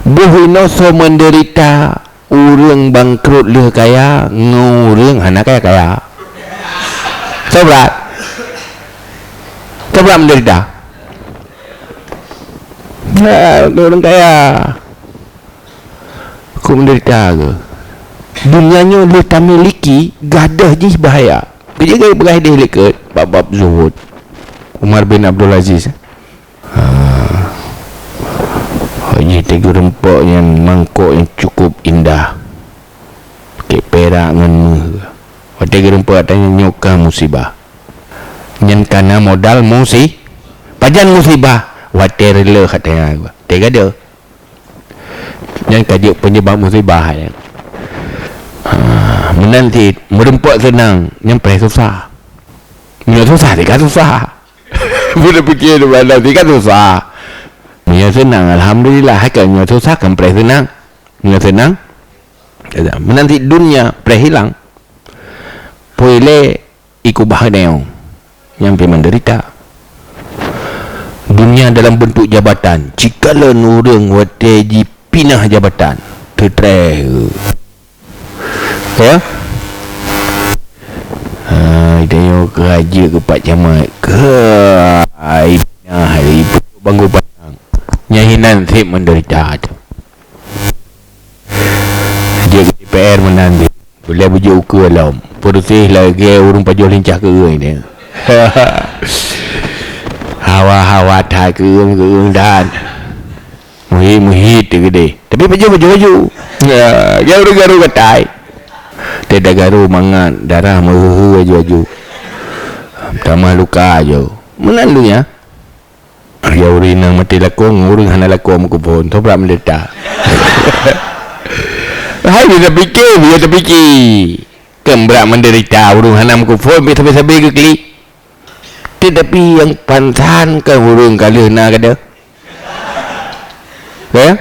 boh inoe soe meudeurita, ureuëng bangkrot lheueh kaya ngon ureuëng hana kaya-kaya. Soe brat? Soe brat meudeurita? Nah, ureuëng kaya. Kok meudeurita keuh? Dunia nyoe lheueh tamiliki, gadôh jih bahaya. Keujeuet keu peugah deh likot bab-bab zuhud. Umar bin Abdul Aziz. Ha. Hak jih teugeureumpok nyan mangkok nyang cukup indah. Pakèk pirak ngon meuh. Watèe geureumpok tanyoe nyoe ka musibah. Nyan kana modal musi-, pajan musibah? Watèe reuloh kata nyan. Teugadôh. Nyan ka jeuet penyebab musibah nyan. Ha, meunan cit, meureumpok seunang, nyan preh susah. Meunyoe susah, teuka susah. Meunyoe piké di banda, teuka susah. Meunyoe seunang, alhamdulillah, hai ka meunyoe susah, kan preh seunang. Meunyoe seunang, meunan cit dunia, preh hilang. Pue lé ikubah deung nyang pi menderita. Dunia dalam bentuk jabatan, cikalon ureuëng watèe jipinah jabatan, teutreh. Ya? Ha, tanyoe keu haji keu Pak Camat, keu ai pinah hari bangku pandang. Nyan hinan seb menderita. Jeuet keu D P R meunan deh. Ulèe beujeuet ukeue lom. Peureuseh lagèe ureueng pajoh lincah keureung nyan. Hawa-hawa that keureung-keureung that. Muhit-muhit teuh keudeh. Tapi pajoh baju-baju. Ya, lagèe ureueng garu gatai. Teuh garu mangat, darah meuheuh-heuh aju-aju. Tamah luka aju. Meunan lôn nyan. Ya ureueng inong maté lakoe, ureueng hana lakoe meukeupon, toh brat menderita. Hai, bisa pikir, bisa terpikir. Kan brat menderita, ureueng hana meukeupon, bisa sabe-sabe geuklik. Tetapi nyang pansan kan ureueng ka lheueh na kada. Ya?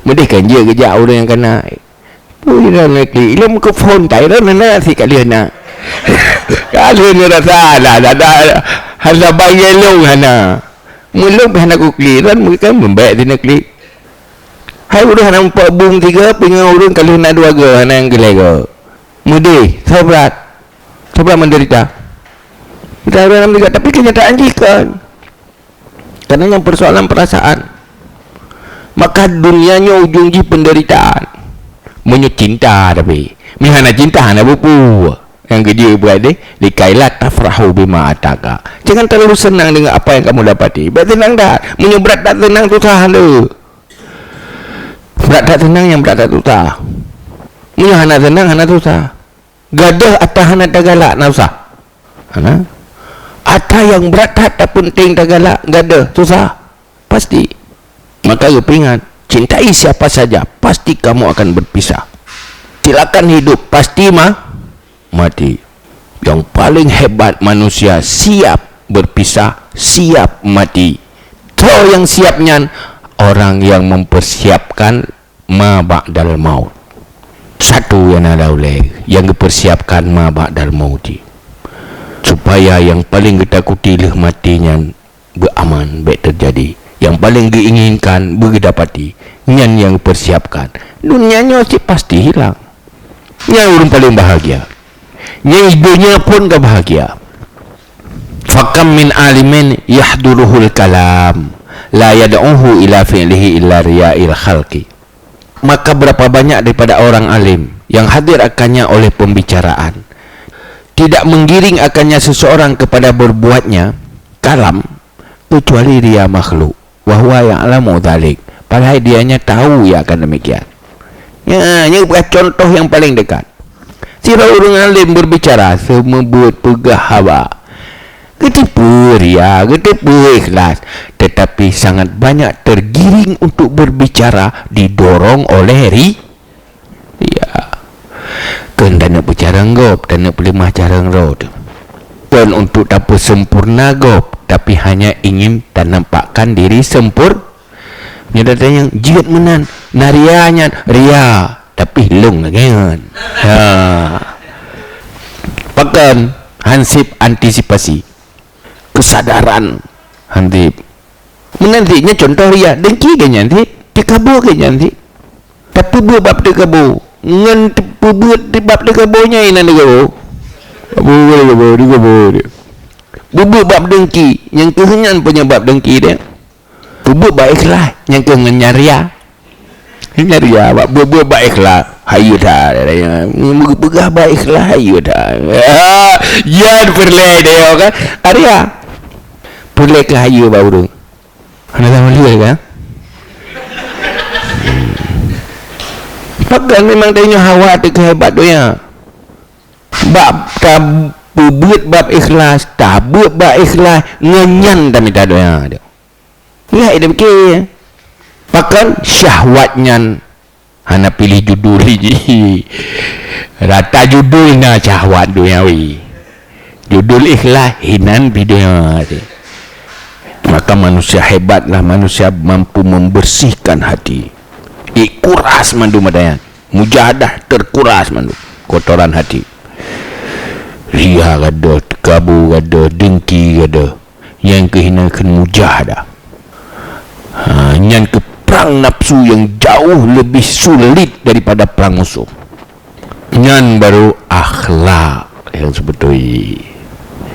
Meudeh kan jeuet geujak ureueng nyang kana. Peue droeneuh klik? Ilôn meukeupon, tai droeneuh na sit ka lheueh na. Ka lheueh na rasa, dah, dah, dah, hana bang ilôn hana. Meulôn pih hana kuklik, droeneuh kan meubèk droeneuh klik. Hai ureueng hana meupat bung tiga, pingan ureueng ka lheueh na dua go, hana nyang keu lhèe go. Meudeh, soe brat. Soe brat menderita. Kita orang juga, tapi kenyataan jih kan. Karena nyang persoalan perasaan. Maka dunia nyoe ujong jih penderitaan. Meunyoe cinta tapi. Meuhana cinta hana bupu. Nyang keujeuet buat deh, likailah tafrahu bima ataka. Jangan terlalu senang dengan apa yang kamu dapati. Baik senang dah. Meunyoe brat that senang susah tu. Brat that senang nyang brat that susah. Meunyoe hana senang hana susah. Gadoh ata hana tagalak na susah. Hana. Ata nyang brat that tapeunteng tagalak gadoh susah. Pasti. Maka geupeuingat, cintai siapa saja, pasti kamu akan berpisah. Silakan hidup, pasti ma-, mati. Yang paling hebat manusia siap berpisah, siap mati. Tho nyang siap nyan orang yang mempersiapkan ma ba'dal maut. Satu nyang na ulèe, nyang geupersiapkan ma ba'dal maut jih. Supaya nyang paléng geutakuti lheueh maté nyan beuaman bèk teujadi. Nyang paléng geuinginkan beugeudapati, nyan nyang geupersiapkan. Dunia nyoe cit pasti hilang. Nyan ureueng paléng bahagia. Nyan di donya phon ka bahagia. Fakam min alimin yahduruhul kalam, la yad'uhu ila fi'lihi illa riya'il khalqi. Maka berapa banyak daripada orang alim yang hadir akannya oleh pembicaraan, tidak menggiring akannya seseorang kepada berbuatnya kalam, kecuali ria makhluk, wa huwa ya'lamu dzalik, padahal dianya tahu ia akan demikian. Ya, ini bukan contoh yang paling dekat. Sidroe ureueng alim berbicara, seumeubeuet peugah haba. Geuteupeue ria, geuteupeue ikhlas, tetapi sangat banyak tergiring untuk berbicara didorong oleh ri-, ria. Kön taneuk peucarông gob, taneuk peuleumah carông droe teuh. Kön untuk tapeusempurna gob, tapi hanya ingin tanampakkan diri sempur-, Nyoe tatanyong, jeuet meunan, na ria nyan, ria, tapi lôn lagèe nyan. Ha. Pakon? Hansip antisipasi. Kesadaran. Hansip. Meunan cit nyan contoh ria, dengki keu nyan cit, teukabo keu nyan cit. Tapeubeuet bab teukabo. Ngon teupeubuet bab teukabo nyan inan teukabo. Teukabo, teukabo, teukabo. Peubeuet bab dengki, nyang keuh nyan penyebab dengki dia. Peubuet bak ikhlas, nyang keuh ngon nyan ria. Ingat ya, bak buet-buet bak ikhlas, hayeue that. Peugah bak ikhlas, hayeue that. Ya, peureulée deh kan. Ada ya? Peureulée keu hayeue bak ureuëng. Hana sama dia kan? Pakon memang tanyoe hawa teuka hebat donya. Bab tabeuet bab ikhlas, tabeuet bab ikhlas, ngon nyan tamita donya tu. Ya, ida pikir. Pakon syahwat nyan hana pilih judul ji. Rata judul na syahwat duniawi. Judul ikhlas hinan bidaya. Maka manusia hebatlah manusia mampu membersihkan hati. Dikuras mandum adanyan. Mujahadah terkuras mandum kotoran hati. Ria gadoh, teukabu gadoh, dengki gadoh. Nyang keuh hinan kheun mujahadah. Ha, nyan keuh prang nafsu yang jauh lebih sulit daripada prang musuh. Nyan baru akhlak yang sebetul.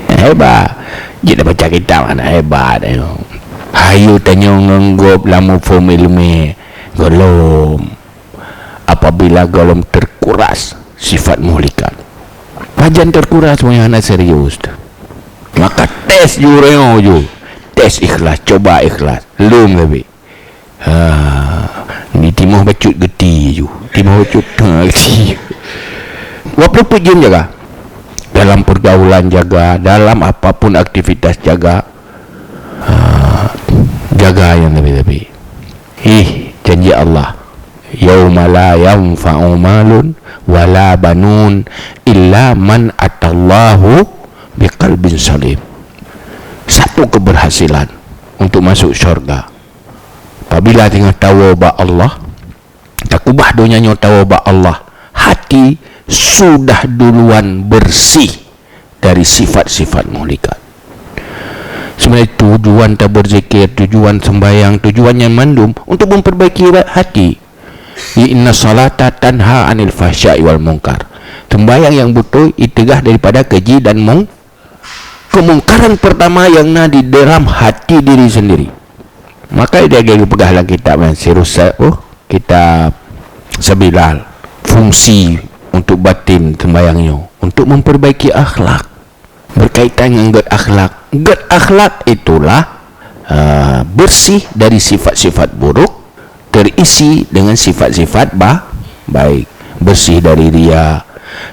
Hebat. Jeuet baca kitab hana hebat. Hayu tanyoe ngon gob lam muphom ileumé golom. Apabila golom terkuras sifat muhlikat. Pajan terkuras meunyoe hana serius. Maka tes ju reungoe ju. Tes ikhlas, coba ikhlas. Lom sabe. Ha, ni timoh bacut geuti ju. Timoh bacut, ha, geuti. Wapeuleupeuet jeuem jaga. Dalam pergaulan jaga, dalam apapun aktivitas jaga. Ha, jaga nyang sabe-sabe. Ih, janji Allah. Yauma la yanfa'u malun wala banun illa man atallaha biqalbin salim. Satu keberhasilan untuk masuk syurga. Apabila teungoh tawoe bak Allah, takubah donya nyoe tawoe bak Allah, hati sudah duluan bersih dari sifat-sifat muhlikat. Sebenarnya tujuan taberzikir, tujuan sembahyang, tujuan nyan mandum untuk memperbaiki ra-, hati. Inna salata tanha anil fahsya'i wal munkar. Sembahyang yang betul itegah daripada keji dan mung-, kemungkaran pertama yang na di dalam hati diri sendiri. Maka dia geupeugah lam kitab yang sirus, oh, kitab Sabilal, fungsi untuk batin sembahyang nyoe untuk memperbaiki akhlak. Berkaitan dengan gét akhlak. Gét akhlak itulah, uh, bersih dari sifat-sifat buruk, terisi dengan sifat-sifat ba-, baik. Bersih dari ria,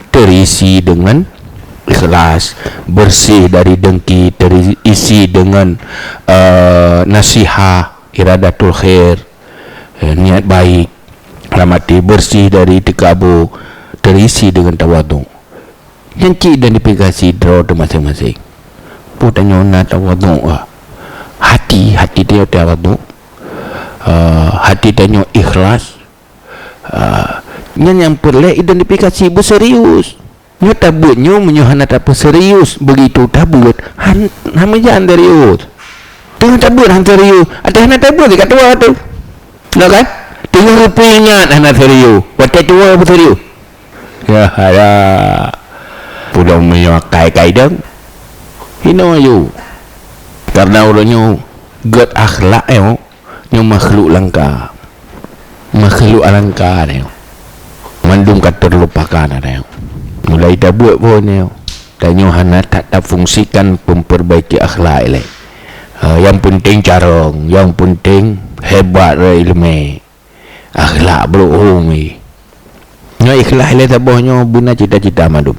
terisi dengan ikhlas, bersih dari dengki, terisi dengan, uh, nasihah, iradatul khair, eh, niat baik, dalam hati bersih dari teukabu, terisi dengan tawadhu. Nyan cit identifikasi droe teuh maséng-maséng. Peue tanyoe na tawadhu, ah. Hati, hati tanyoe tawadhu. Ah, hati tanyoe ikhlas. Ah, nyan nyang peureulée identifikasi beuserius. Nyoe tabeuet nyoe meunyoe hana tapeuserius, begitu tabeuet, han, han meujan serius. Teungoh tabeuet han serius, ateueh hana tabeuet ka tuwoe teuh. Nah kan? Teungoh geupeuingat hana serius, watée tuwoe beuserius. Ya, ya. Pudong meunyoe akai-kai dong. Hino aju. Karena ureuëng nyoe gét akhlak nyoe, nyoe makhluk langka. Makhluk langka nyoe. Mandum ka terlupakan nyoe. Mulai tabeuet pun nyoe. Tanyoe hana that tafungsikan memperbaiki akhlak ilée. Ha, yang penting carong, yang penting hebat ilmu. Akhlak brok hom. Nyoe ikhlas lé saboh nyoe beuna cita-cita mandum.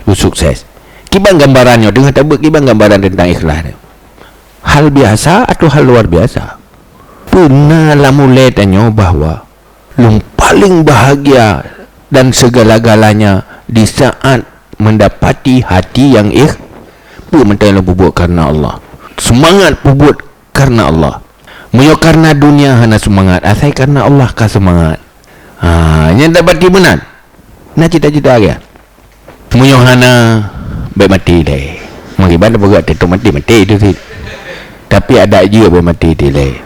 Ku sukses. Kiban gambaran nyoe, teungoh tabeuet kiban gambaran tentang ikhlas nyoe. Hal biasa atau hal luar biasa? Beuna lam ulée tanyoe bahwa lom paling bahagia dan segala-galanya di saat mendapati hati yang ikh-, peue mantong lom peubuet karena Allah. Semangat peubuet karena Allah. Meunyoe karena dunia hana seumangat, asai karena Allah ka seumangat. Ha, nyan dapati meunan. Na cita-cita lagée. Meunyoe hana, bék maté deh. Meukiban peugah teutap maté, maté itu sih. Tapi ada jih bék maté dilée.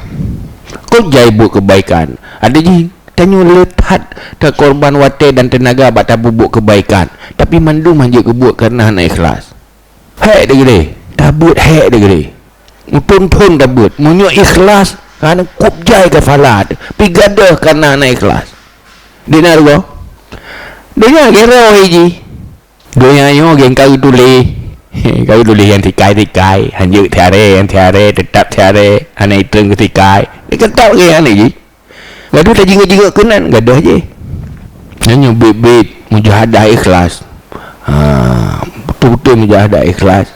Kok jai buet kebaikan? Ada jih tanyoe le that takorban watée dan teunaga bak tapeubuet kebaikan. Tapi mandum hanjeuet keubuet karena hana ikhlas. Hék deh geude, tabeuet hék deh geude. Muphom-phom tabeuet, meunyoe ikhlas, Hana kup jai kafala, pi gadôh kareuna hana ikhlas. Di na rugoe? Donya geuroe jih. Donya nyoe geng ka geutuléh. Ka geutuléh nyang sikai-sikai, hanjeuet siaré, nyang siaré, teutap siaré, hana itrön keu sikai. Teutap geng hana jih. Gadoh tajingeuk-jingeuk keunan, gadoh jih. Nyan nyoe bit-bit mujahadah ikhlas. Ha, beutôi-beutôi mujahadah ikhlas.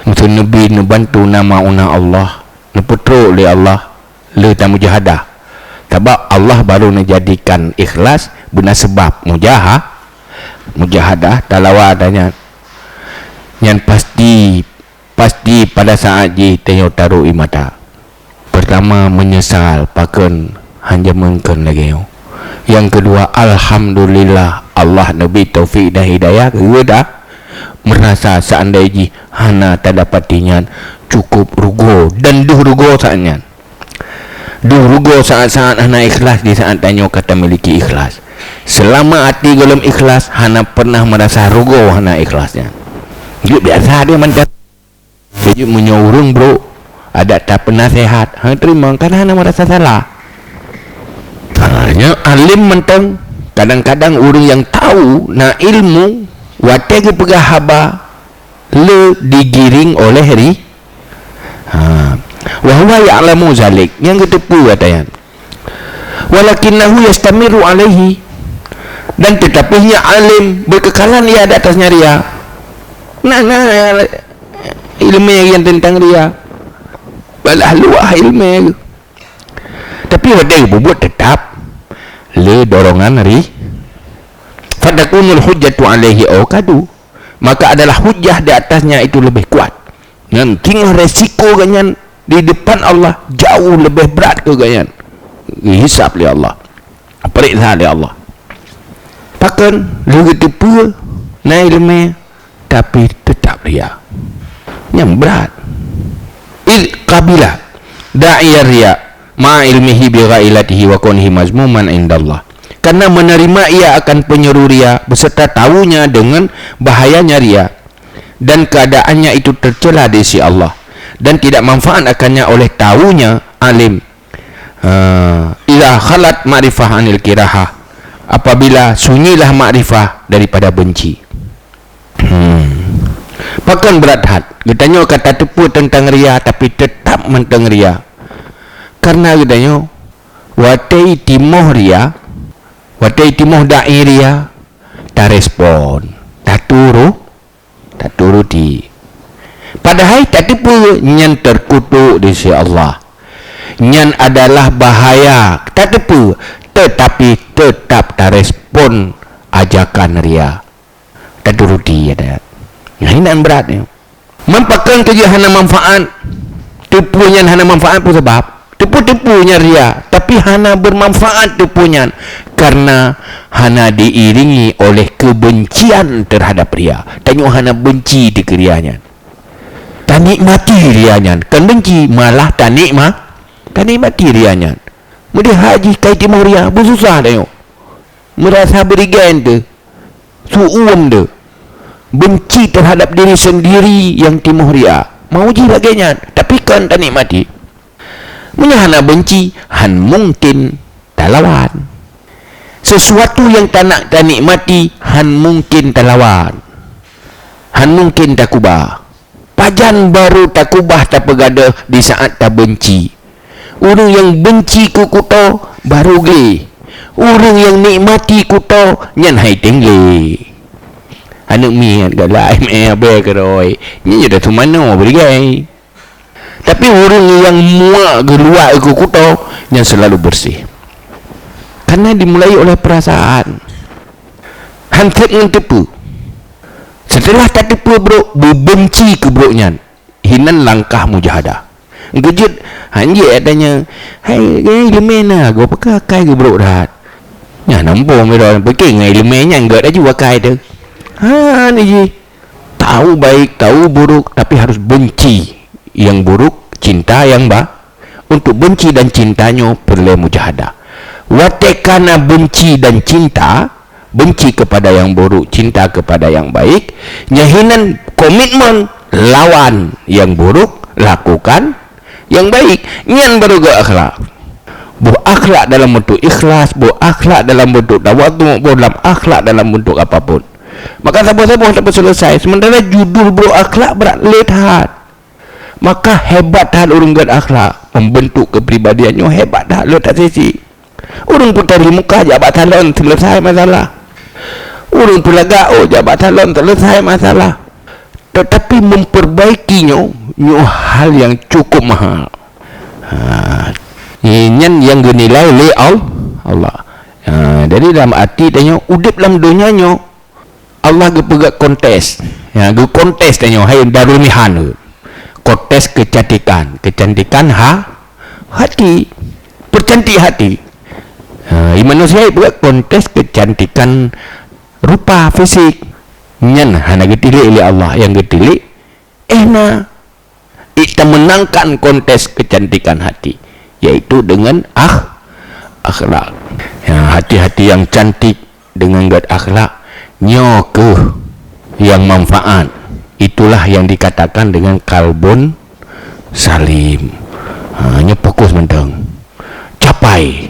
Meuseuneubi neubantu na mauna Allah, neupeutrok lé Allah, le tamujahadah. Sabab Allah baru neujadikan ikhlas beuna seubab mujaha-, mujahadah talawa tanyan. Nyan pasti, pasti pada saat jih tanyoe tarok ie mata. Peurtama, meunyeusal pakon han jameun kheun lagée nyoe. Nyang keudua, alhamdulillah, Allah neubri taufik dan hidayah keu geuda. Meurasa seandai jih hana tadapati nyan, cukup rugoe dan deuh rugoe saat nyan. Deuh rugoe saat-saat hana ikhlas di saat tanyoe ka tamiliki ikhlas. Seulama até gohlom ikhlas, hana pernah meurasa rugoe hana ikhlas nyan. Jeuet biasa deh mantong. Jadi, meunyoe ureuëng brok, adak tapeunaseuhat, hana teurimong, kan hana meurasa salah. Ha, nyoe além mantong, kadang-kadang ureuëng nyang tahu na ilmu, watée geupeugah haba, le digiring oleh ri-, ha. Wa huwa ya'lamu zalik, nyang geuteupeue ata nyan. Walakinnahu yastamiru alaihi, dan tetapi nyan além, berkekalan ia di atasnya ria. Nah, nah, ilmu yang tentang ria. Balah luah ilmu. Tapi watée geubuet tetap le dorongan ri. Fatakunul hujjatu alaihi aukadu. Maka adalah hujjah di atasnya itu lebih kuat. Nyan teungoh resiko geuh nyan di depan Allah jauh lebih brat keu geuh nyan. Geuhisab lé Allah. Peuriksa lé Allah. Pakon lheueh geuteupeue na iéleumé, tapi teutap ria. Nyan brat. Id qabila da'iyar ria ma'a ilmihi bi ghailatihi wa kaunihi mazmuman indallah. Karena menerima ia akan penyeru ria beserta tahunya dengan bahayanya ria dan keadaannya itu tercela di sisi Allah, dan tidak manfaat akannya oleh tahunya alim. Ha, idza khalat ma'rifah anil kirahah, apabila sunyilah makrifah daripada benci. Hmm. Pakon brat that, geutanyoe ka tateupeue teuntang ria, tapi teutap mantong ria. Karena geutanyoe, watée timoh ria, watée timoh dai ria, tarespon, taturu-, taturuti. Padahai tateupeue nyan teukutok di sisi Allah. Nyan adalah bahaya, tateupeue, tetapi tetap tarespon ajakan ria. Taturuti, ya dak? Nah, inan brat nyoe. Man pakon keujeuet hana manfaat, teupeue nyan hana manfaat peue sabab? Teupeue-teupeue nyan ria, tapi hana bermanfaat teupeue nyan, karena hana diiringi oleh kebencian terhadap ria. Tanyoe hana benci dikeue ria nyan. Tanikmati ria nyan, kon benci, malah tanikma-, tanikmati ria nyan. Meudeh haji kai timoh ria, beususah tanyoe. Meurasa beurigen teuh, su'um teuh, benci terhadap diri sendiri nyang timoh ria. Meuuji lagée nyan, tapi kon tanikmati. Meunyoe hana benci, han mungken talawan. Sesuatu nyang tanak tanikmati, han mungken talawan. Han mungken takuba. Pajan barô takubah tapeugadôh di saat tabenci. Ureuëng nyang benci keu kuto barô gleh. Ureuëng nyang nikmati kuto nyan hai teuh gleh. Aneuk miet galak mé abée keurôi, nyan jeuet teumanoe beuregai. Tapi ureuëng nyang muak geuluak keu kuto nyan seulalu beureuséh. Karena dimulai oleh perasaan. Han sép ngon teupeue. Seuteulah tateupeue brôk, beubenci keu brôk nyan, hinan langkah mujahadah. Geujeuet, hanjeuet tanyong, "Hai, hai leumé na, goe pakon akai geubrôk that?" Nyan ampôn, meudon pike ngon leumé nyan gét laju akai teuh. Ha, ni jih. Tahu baik, tahu buruk, tapi harus benci yang buruk, cinta yang ba-, untuk benci dan cinta nyoe peureulée mujahadah. Watée ka na benci dan cinta, benci kepada yang buruk, cinta kepada yang baik, nyan hinan komitmen lawan yang buruk, lakukan nyang baik, nyan baru gét akhlak. Boh akhlak dalam bentuk ikhlas, boh akhlak dalam bentuk tawadhu, boh dalam akhlak dalam bentuk apapun. Maka saboh-saboh tapeuselesai, sementara judul brok akhlak brat le that. Maka hebat that ureuëng gét akhlak, membentuk kepribadian nyoe hebat that le that sisi. Ureuëng peutari muka jak bak salon selesai masalah. Ureuëng peulagak oh jak bak salon selesai masalah. Tetapi memperbaiki nyoe, nyoe hal yang cukup mahal. Ha, nyan yang geunilai lé Al-, Allah. Ha, jadi dalam arti tanyoe udeb lam donya nyoe Allah geupeugah kontes. Ya, geukontes tanyoe hai Darul Mihan. Kontes kecantikan, kecantikan ha, hati. Percantik hati. Ha, i manusia ipeugah kontes kecantikan rupa fisik. Nyan hana geutilik lé Allah, yang geutilik eh na. Ita menangkan kontes kecantikan hati, yaitu dengan akh-, akhlak. Ya, hati-hati yang cantik dengan gét akhlak, nyoe keuh yang manfaat. Itulah yang dikatakan dengan kalbun salim. Ha, nyoe fokus mantong. Capai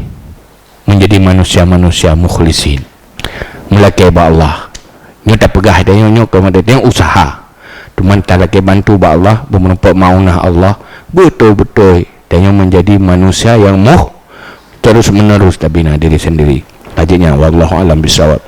menjadi manusia-manusia mukhlisin. Meulakée bak Allah. Nyoe tapeugah tanyoe nyoe keu mata tanyoe usaha. Teuma talakée bantu bak Allah, beumeurumpok maunah Allah, beutôi-beutôi tanyoe menjadi manusia yang muh terus-menerus tabina diri sendiri. Akhirnya, wallahu a'lam bishawab.